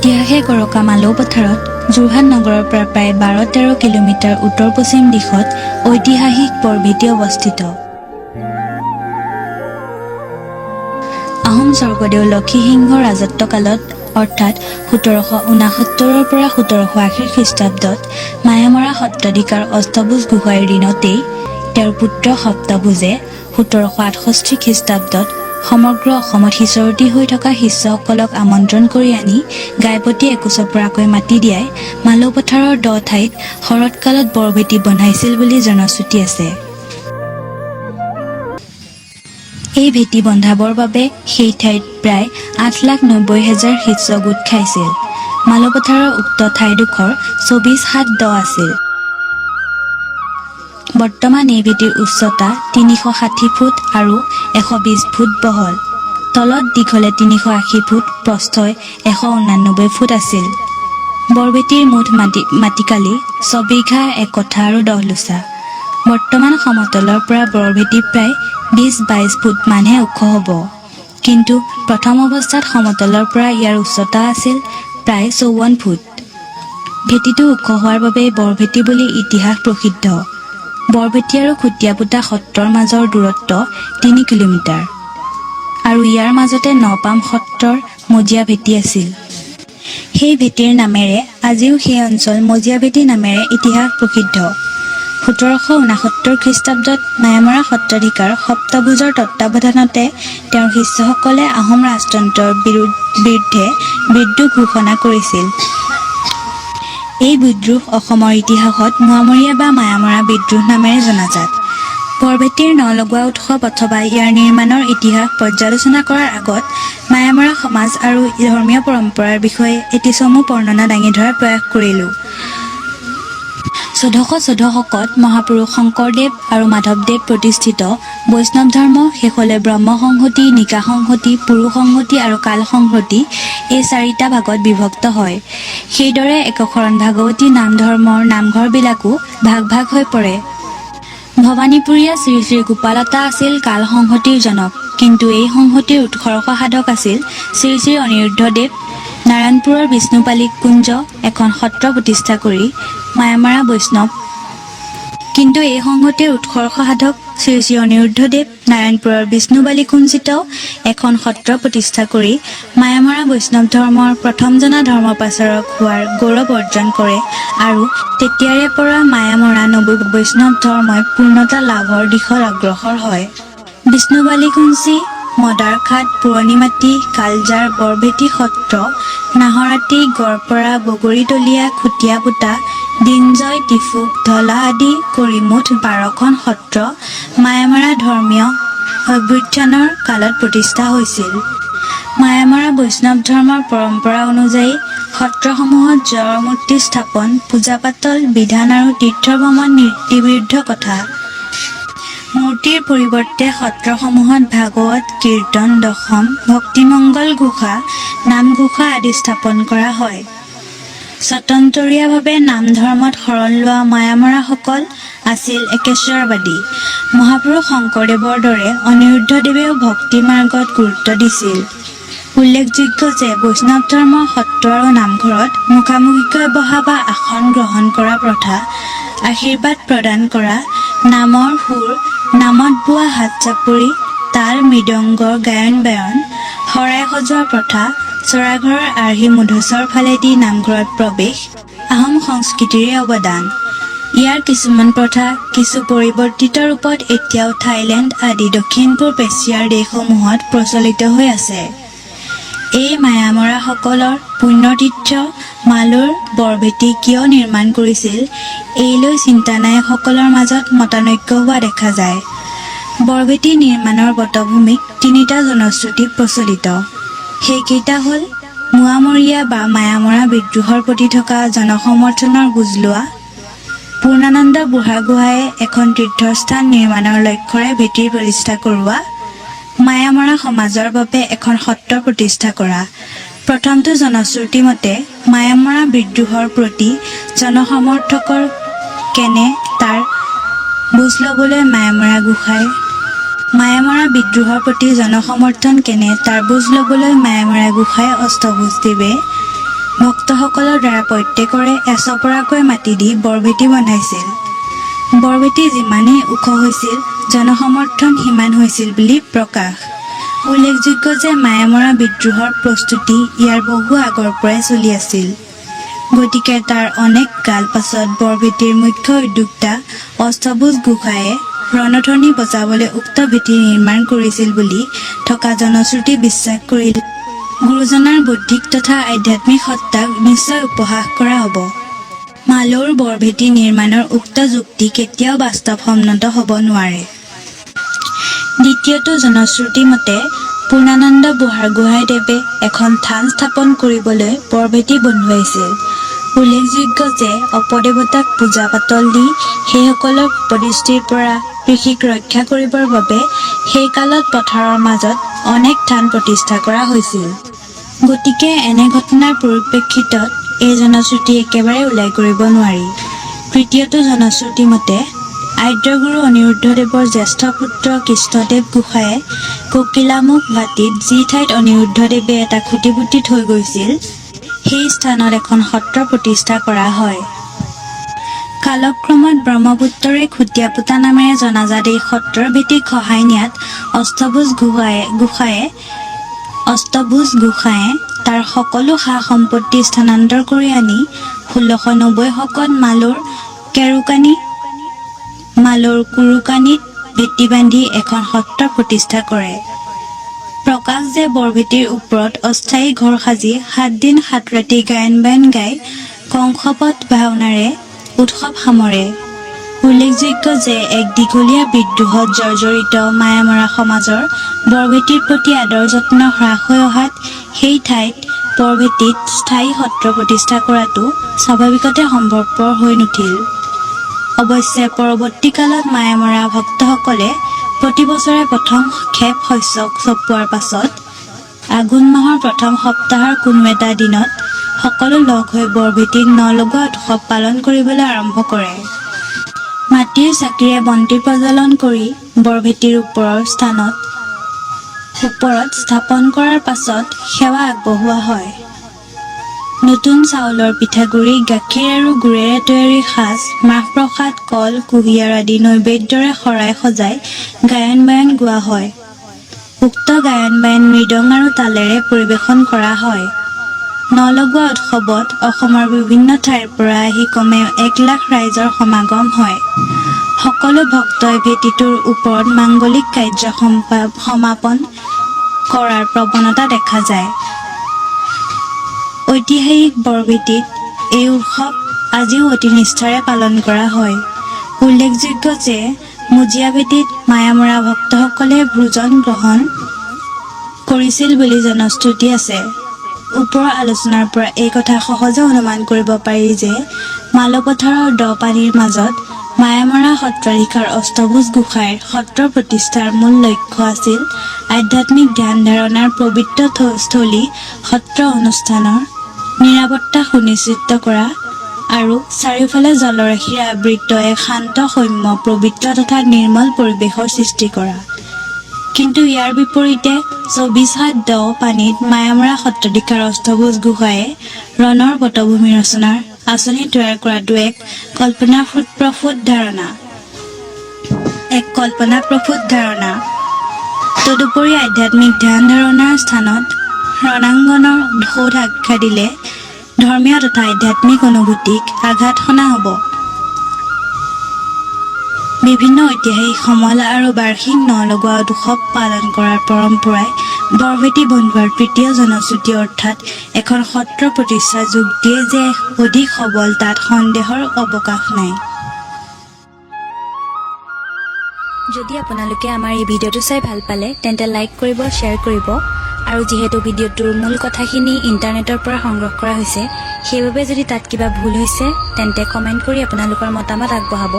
ইতিহাসে গৰকা মালৌ পথাৰত যোৰহাট নগৰৰ পৰা প্ৰায় 12-13 কিলোমিটাৰ উত্তৰ পশ্চিম দিশত ঐতিহাসিক বৰভেটি অৱস্থিত। আহোম স্বৰ্গদেউ লক্ষীসিংহৰ ৰাজত্বকালত অৰ্থাৎ 1769ৰ পৰা 1780 খ্ৰীষ্টাব্দত মায়ামৰা সত্ৰাধিকাৰ অষ্টভুজ গোহাঁইৰ দিনতেই তেওঁৰ পুত্ৰ সপ্তভুজে 1768 খ্ৰীষ্টাব্দত সমগ্ৰ অসমত সিঁচৰতি হৈ থকা শিষ্যসকলক আমন্ত্ৰণ কৰি আনি গাইপতি একোচপৰাকৈ মাটি দিয়াই মালৌপথাৰৰ দ ঠাইত শৰৎকালত বৰভেটি বন্ধাইছিল বুলি জনশ্ৰুতি আছে। এই ভেটি বন্ধাবৰ বাবে সেই ঠাইত প্ৰায় 8,90,000 শিষ্য গোট খাইছিল। মালৌপথাৰৰ উক্ত ঠাইডোখৰ 24 হাত দ আছিল। বৰ্তমান এই ভেটিৰ উচ্চতা 360 ফুট আৰু 120 ফুট বহল। তলত দীঘলে 380 ফুট, প্ৰস্থই 189 ফুট আছিল। বৰভেটিৰ মুঠ মাটিকালি ছবিঘা একঠা আৰু 10 লোচা। বৰ্তমান সমতলৰ পৰা বৰভেটি প্ৰায় 20-22 ফুট মানহে ওখ হ'ব। কিন্তু প্ৰথম অৱস্থাত সমতলৰ পৰা ইয়াৰ উচ্চতা আছিল প্ৰায় 54 ফুট। ভেটিটো ওখ হোৱাৰ বাবে বৰভেটি বুলি ইতিহাস প্ৰসিদ্ধ। বৰভেটি আৰু খুটীয়াপোতা সত্ৰৰ মাজৰ দূৰত্ব 3 কিলোমিটাৰ আৰু ইয়াৰ মাজতে নপাম সত্ৰৰ মজিয়া ভেটি আছিল। সেই ভেটিৰ নামেৰে আজিও সেই অঞ্চল মজিয়া ভেটি নামেৰে ইতিহাস প্ৰসিদ্ধ। 1769 খ্ৰীষ্টাব্দত মায়ামৰা সত্ৰাধিকাৰ সপ্তভুজৰ তত্ত্বাৱধানতে তেওঁৰ শিষ্যসকলে আহোম ৰাজতন্ত্ৰৰ বিৰুদ্ধে বিদ্ৰোহ ঘোষণা কৰিছিল। এই বিদ্ৰোহ অসমৰ ইতিহাসত মোৱামৰীয়া বা মায়ামৰা বিদ্ৰোহ নামেৰে জনাজাত। বৰভেটিৰ ন লগোৱা উৎসৱ অথবা ইয়াৰ নিৰ্মাণৰ ইতিহাস পৰ্যালোচনা কৰাৰ আগত মায়ামৰা সমাজ আৰু ধৰ্মীয় পৰম্পৰাৰ বিষয়ে এটি চমু বৰ্ণনা দাঙি ধৰাৰ প্ৰয়াস কৰিলোঁ। 1414 শকত মহাপুৰুষ শংকৰদেৱ আৰু মাধৱদেৱ প্ৰতিষ্ঠিত বৈষ্ণৱ ধৰ্ম শেষলৈ ব্ৰহ্ম সংহতি, নিকা সংহতি, পুৰুষ সংহতি আৰু কাল সংহতি এই চাৰিটা ভাগত বিভক্ত হয়। সেইদৰে একশৰণ ভাগৱতী নাম ধৰ্মৰ নামঘৰবিলাকো ভাগ ভাগ হৈ পৰে। ভৱানীপুৰীয়া শ্ৰী শ্ৰী গোপালতা আছিল কাল সংহতিৰ জনক, কিন্তু এই সংহতিৰ উৎসৰ্গ সাধক আছিল শ্ৰী শ্ৰী অনিৰুদ্ধদেৱ। নাৰায়ণপুৰৰ বিষ্ণুপালী কুঞ্জ এখন সত্ৰ প্ৰতিষ্ঠা কৰি মায়ামৰা বৈষ্ণৱ, কিন্তু এই সংহতিৰ উৎসৰ্গ সাধক শ্ৰী শ্ৰী অনিৰুদ্ধদেৱ নাৰায়ণপুৰৰ বিষ্ণুবালী কুঞ্জিত এখন সত্ৰ প্ৰতিষ্ঠা কৰি মায়ামৰা বৈষ্ণৱ ধৰ্মৰ প্ৰথমজনা ধৰ্ম প্ৰচাৰক হোৱাৰ গৌৰৱ অৰ্জন কৰে আৰু তেতিয়াৰে পৰা মায়ামৰা নৱ বৈষ্ণৱ ধৰ্মই পূৰ্ণতা লাভৰ দিশত অগ্ৰসৰ হয়। বিষ্ণুবালী কুঞ্চি, মদাৰখাট, পুৰণিমাটি, কালজাৰ, বৰভেটি সত্ৰ, নাহৰাটি, গড়পৰা, বগৰীতলীয়া, খুটীয়াপোতা, দিনজয়, টিফুক, ধলা আদি কৰি মুঠ 12খন সত্ৰ মায়ামৰা ধৰ্মীয় অভ্যুত্থানৰ কালত প্ৰতিষ্ঠা হৈছিল। মায়ামৰা বৈষ্ণৱ ধৰ্মৰ পৰম্পৰা অনুযায়ী সত্ৰসমূহত জড়মূৰ্তি স্থাপন, পূজা পাতল, বিধান আৰু তীৰ্থ ভ্ৰমণ নীতিবিৰুদ্ধ কথা। মূৰ্তিৰ পৰিৱৰ্তে সত্ৰসমূহত ভাগৱত, কীৰ্তন, দশম, ভক্তিমংগল ঘোষা, নামঘোষা আদি স্থাপন কৰা হয়। স্বতন্ত্ৰীয়াভাৱে নাম ধৰ্মত শৰণ লোৱা মায়ামৰাসকল আছিল একেশ্বৰবাদী। মহাপুৰুষ শংকৰদেৱৰ দৰে অনিৰুদ্ধদেৱেও ভক্তি মাৰ্গত গুৰুত্ব দিছিল। উল্লেখযোগ্য যে বৈষ্ণৱ ধৰ্মৰ সত্ৰ আৰু নামঘৰত মুখামুখিকৈ বহা বা আসন গ্ৰহণ কৰা প্ৰথা, আশীৰ্বাদ প্ৰদান কৰা, নামৰ সুৰ, নামত বোৱা হাত চাপৰি, তাল মৃদংগৰ গায়ন বায়ন, শৰাই সজোৱা প্ৰথা, চৰাঘৰৰ আৰ্হি মধুচৰ ফালেদি নামঘৰত প্ৰৱেশ আহোম সংস্কৃতিৰে অৱদান। ইয়াৰ কিছুমান প্ৰথা কিছু পৰিৱৰ্তিত ৰূপত এতিয়াও থাইলেণ্ড আদি দক্ষিণ পূব এছিয়াৰ দেশসমূহত প্ৰচলিত হৈ আছে। এই মায়ামৰাসকলৰ পুণ্যতীৰ্থ মালৌৰ বৰভেটি কিয় নিৰ্মাণ কৰিছিল এই লৈ চিন্তানায়কসকলৰ মাজত মতানৈক্য হোৱা দেখা যায়। বৰভেটি নিৰ্মাণৰ পটভূমিত তিনিটা জনশ্ৰুতি প্ৰচলিত। সেইকেইটা হ'ল মোৱামৰীয়া বা মায়ামৰা বিদ্ৰোহৰ প্ৰতি থকা জনসমৰ্থনৰ বুজ লোৱা, পূৰ্ণানন্দ বুঢ়াগোহাঁয়ে এখন তীৰ্থস্থান নিৰ্মাণৰ লক্ষ্যৰে ভেটিৰ প্ৰতিষ্ঠা কৰোৱা, মায়ামৰা সমাজৰ বাবে এখন সত্ৰ প্ৰতিষ্ঠা কৰা। প্ৰথমটো জনশ্ৰুতি মতে মায়ামৰা বিদ্ৰোহৰ প্ৰতি জনসমৰ্থকৰ কেনে তাৰ বুজ ল'বলৈ মায়ামৰা গোসাঁই মায়ামৰা বিদ্ৰোহৰ প্ৰতি জনসমৰ্থন কেনে তাৰ বুজ ল'বলৈ মায়ামৰা গোসাঁই অষ্টভুজদেৱে ভক্তসকলৰ দ্বাৰা প্ৰত্যেকৰে এচপৰাকৈ মাটি দি বৰভেটি বন্ধাইছিল। বৰভেটি যিমানেই ওখ হৈছিল, জনসমৰ্থন সিমান হৈছিল বুলি প্ৰকাশ। উল্লেখযোগ্য যে মায়ামৰা বিদ্ৰোহৰ প্ৰস্তুতি ইয়াৰ বহু আগৰ পৰাই চলি আছিল। গতিকে তাৰ অনেক কাল পাছত বৰভেটিৰ মুখ্য উদ্যোক্তা অষ্টভুজ গোসাঁয়ে ৰণধ্বনি বজাবলৈ উক্ত ভেটি নিৰ্মাণ কৰিছিল বুলি থকা জনশ্ৰুতি বিশ্বাস কৰিলে গুৰুজনাৰ বৌদ্ধিক তথা আধ্যাত্মিক সত্তাক নিশ্চয় উপহাস কৰা হ'ব। মালৌৰ বৰভেটি নিৰ্মাণৰ উক্ত যুক্তি কেতিয়াও বাস্তৱসন্মত হ'ব নোৱাৰে। দ্বিতীয়টো জনশ্ৰুতি মতে পূৰ্ণানন্দ বুঢ়াগোহাঁইদেৱে এখন থান স্থাপন কৰিবলৈ বৰভেটি বন্ধোৱাইছিল। উল্লেখযোগ্য যে অপদেৱতাক পূজা পাতল দি সেইসকলৰ কোপদৃষ্টিৰ পৰা কৃষিক ৰক্ষা কৰিবৰ বাবে সেই কালত পথাৰৰ মাজত অনেক থান প্ৰতিষ্ঠা কৰা হৈছিল। গতিকে এনে ঘটনাৰ পৰিপ্ৰেক্ষিতত এই জনশ্ৰুতি একেবাৰে উলাই কৰিব নোৱাৰি। তৃতীয়টো জনশ্ৰুতি মতে আদ্যগুৰু অনিৰুদ্ধদেৱৰ জ্যেষ্ঠ পুত্ৰ কৃষ্ণদেৱ গোসাঁয়ে কোকিলামুখ ভাটিত যি ঠাইত অনিৰুদ্ধদেৱে এটা খুঁটি পুতি থৈ গৈছিল, সেই স্থানত এখন সত্ৰ প্ৰতিষ্ঠা কৰা হয়। কালক্ৰমত ব্ৰহ্মপুত্ৰৰে খুটীয়াপোতা নামেৰে জনাজাত এই সত্ৰৰ ভেটি খহাই নিয়াত অষ্টভুজ গোসাঁয়ে তাৰ সকলো সা-সম্পত্তি স্থানান্তৰ কৰি আনি 1690 শকত মালৌৰ কুৰুকানিত ভেটি বান্ধি এখন সত্ৰ প্ৰতিষ্ঠা কৰে। প্ৰকাশ যে বৰভেটিৰ ওপৰত অস্থায়ী ঘৰ সাজি সাতদিন সাতৰাতি গায়ন-বায়ন গাই কংসবধ ভাওনাৰে উৎসৱ সামৰে। উল্লেখযোগ্য যে এক দীঘলীয়া বিদ্ৰোহত জৰ্জৰিত মায়ামৰা সমাজৰ বৰভেটিৰ প্ৰতি আদৰ যত্ন হ্ৰাস হৈ অহাত সেই ঠাইত বৰভেটিত স্থায়ী সত্ৰ প্ৰতিষ্ঠা কৰাটো স্বাভাৱিকতে সম্ভৱপৰ হৈ নুঠিল। অৱশ্যে পৰৱৰ্তী কালত মায়ামৰা ভক্তসকলে প্ৰতি বছৰে প্ৰথম খেপ শস্য চপোৱাৰ পাছত আঘোণ মাহৰ প্ৰথম সপ্তাহৰ কোনো এটা দিনত সকলো লগ হৈ বৰভেটিত ন-লগোৱা উৎসৱ পালন কৰিবলৈ আৰম্ভ কৰে। মাটিৰ চাকিৰে বন্তি প্ৰজ্বলন কৰি বৰভেটিৰ ওপৰত স্থাপন কৰাৰ পাছত সেৱা আগবঢ়োৱা হয়। নতুন চাউলৰ পিঠাগুড়ি, গাখীৰ আৰু গুৰেৰে তৈয়াৰী সাজ, মাহ-প্ৰসাদ, কল, কুঁহিয়াৰ আদি নৈবেদ্যৰে শৰাই সজাই গায়ন-বায়ন গোৱা হয়। উক্ত গায়ন-বায়ন মৃদং আৰু তালেৰে পৰিৱেশন কৰা হয়। ন-লগোৱা উৎসৱত অসমৰ বিভিন্ন ঠাইৰ পৰা আহি কমেও 1 লাখ ৰাইজৰ সমাগম হয়। সকলো ভক্তই ভেটিটোৰ ওপৰত মাংগলিক কাৰ্য সমাপন কৰাৰ প্ৰৱণতা দেখা যায়। ঐতিহাসিক বৰভেটিত এই উৎসৱ আজিও অতি নিষ্ঠাৰে পালন কৰা হয়। উল্লেখযোগ্য যে মজিয়া ভেটিত মায়ামৰা ভক্তসকলে ভোজন গ্ৰহণ কৰিছিল বুলি জনশ্ৰুতি আছে। ওপৰৰ আলোচনাৰ পৰা এই কথা সহজে অনুমান কৰিব পাৰি যে মালৌপথাৰৰ দ পানীৰ মাজত মায়ামৰা সত্ৰাধিকাৰ অষ্টভুজ গোসাঁইৰ সত্ৰ প্ৰতিষ্ঠাৰ মূল লক্ষ্য আছিল আধ্যাত্মিক ধ্যান ধাৰণাৰ পবিত্ৰ স্থলী সত্ৰ অনুষ্ঠানৰ নিৰাপত্তা সুনিশ্চিত কৰা আৰু চাৰিওফালে জলৰাশিৰে আবৃত এক শান্ত, সৌম্য, পবিত্ৰ তথা নিৰ্মল পৰিৱেশৰ সৃষ্টি কৰা। কিন্তু ইয়াৰ বিপৰীতে 24 হাত দ পানীত মায়ামৰা সত্ৰাধিকাৰ অষ্টভুজ গোসাঁয়ে ৰণৰ পটভূমি ৰচনাৰ আঁচনি তৈয়াৰ কৰাটো এক কল্পনাপ্ৰসূত ধাৰণা। তদুপৰি আধ্যাত্মিক ধ্যান ধাৰণাৰ স্থানত ৰণাংগনৰ সৌধ আখ্যা দিলে ধৰ্মীয় তথা আধ্যাত্মিক অনুভূতিক আঘাত সনা হ'ব। বিভিন্ন ঐতিহাসিক সমল আৰু বাৰ্ষিক ন-লগোৱা উৎসৱ পালন কৰাৰ পৰম্পৰাই বৰভেটি বন্ধোৱাৰ তৃতীয় জনশ্ৰুতি অৰ্থাৎ এখন সত্ৰ প্ৰতিষ্ঠাৰ যুক্তিয়ে যে অধিক সবল, তাত সন্দেহৰ অৱকাশ নাই। যদি আপোনালোকে আমাৰ এই ভিডিঅ'টো চাই ভাল পালে, তেন্তে লাইক কৰিব, শ্বেয়াৰ কৰিব আৰু যিহেতু ভিডিঅ'টোৰ মূল কথাখিনি ইণ্টাৰনেটৰ পৰা সংগ্ৰহ কৰা হৈছে, সেইবাবে যদি তাত কিবা ভুল হৈছে, তেন্তে কমেণ্ট কৰি আপোনালোকৰ মতামত আগবঢ়াব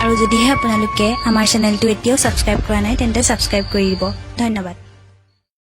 আৰু যদিহে আপোনালোকে আমাৰ চেনেলটো এতিয়াও ছাবস্ক্ৰাইব কৰা নাই, তেন্তে ছাবস্ক্ৰাইব কৰি দিব। ধন্যবাদ।